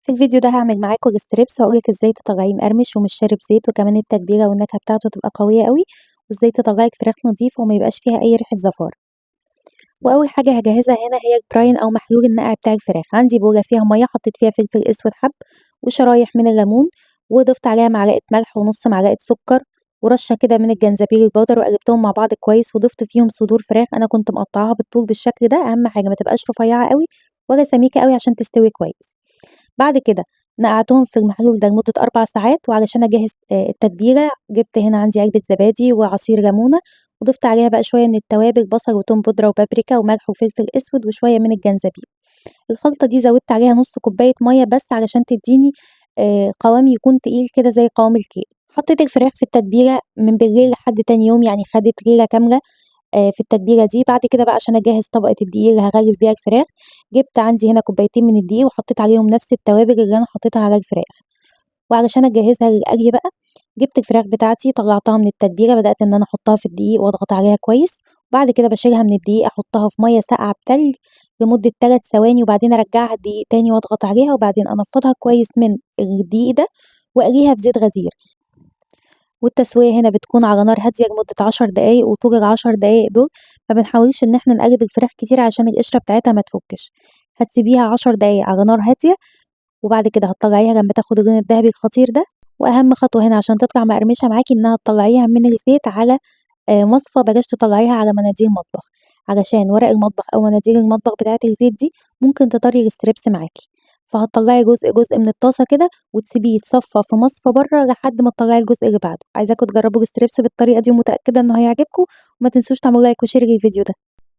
في الفيديو ده هاعمل معاكم ال strips وهاقول لِك إزاي تطلّعيه مقرمش ومش شارب زيت، وكمان التتبيلة والنكهة بتاعته تبقى قوية أوي، وإزاي تطلّعي الفراخ نضيفة وما يبقاش فيها أي ريحة زفارة. وأول حاجة هاجهزها هنا هي ال brine أو محلول النقع بتاع الفراخ. عندي بولة فيها مَيّة حطيت فيها فلفل أسود حب وشرايح من الليمون، وضفت عليها معلقة ملح ونص معلقة سكر ورشة كده من الجنزبيل البودر، وقلبتهم مع بعض كويس، وضفت فيهم صدور فراخ أنا كنت مقطعاها بالطول بالشكل ده. أهم حاجة ما تبقاش رفيعة أوي ولا سميكة أوي عشان تستوي كويس. بعد كده نقعتهم في المحلول ده لمدة 4 ساعات. وعلشان أجهز التتبيلة جبت هنا عندي علبة زبادي وعصير ليمونة، وضفت عليها بقى شوية من التوابل بصل وتوم بودرة وبابريكا وملح وفلفل أسود وشوية من الجنزبيل. الخلطة دي زودت عليها نص كوباية مَيّة بس علشان تديني قوام يكون تقيل كده زي قوام الكيك. حطيت الفراخ في التتبيلة من بالليل لحد تاني يوم، يعني خدت ليلة كاملة في التتبيلة دي. بعد كده بقى عشان أجهز طبقة الدقيق اللي هاغلف بيها الفراخ، جبت عندي هنا كوبايتين من الدقيق وحطيت عليهم نفس التوابل اللي أنا حطيتها على الفراخ. وعلشان أجهزها للقلي بقى، جبت الفراخ بتاعتي طلعتها من التتبيلة، بدأت إن أنا أحطها في الدقيق وأضغط عليها كويس، وبعد كده باشيلها من الدقيق أحطها في مَيّة ساقعة بتلج لمدة 3 ثواني، وبعدين أرجعها الدقيق تاني وأضغط عليها، وبعدين أنفضها كويس من الدقيق ده وأقليها في زيت غزير. والتسوية هنا بتكون على نار هادية لمدة 10 دقايق، وطول ال10 دقايق دول ما بنحاولش إن إحنا نقلب الفراخ كتير عشان القشرة بتاعتها ما تفكش. هتسيبيها 10 دقايق على نار هادية، وبعد كده هتطلعيها لما تاخد اللون الدهبي الخطير ده. وأهم خطوة هنا عشان تطلع مقرمشة معاكي إنها تطلعيها من الزيت على مصفى، بلاش تطلعيها على مناديل مطبخ، علشان ورق المطبخ أو مناديل المطبخ بتاعة الزيت دي ممكن تطري ال strips معاكي. فهتطلعي جزء جزء من الطاسة كده وتسيبيه يتصفى في مصفى بره لحد ما تطلعي الجزء اللي بعده. عايزاكم تجربوا ال strips بالطريقة دي ومتأكدة إنه هيعجبكم، وما تنسوش تعملوا like و share للفيديو ده.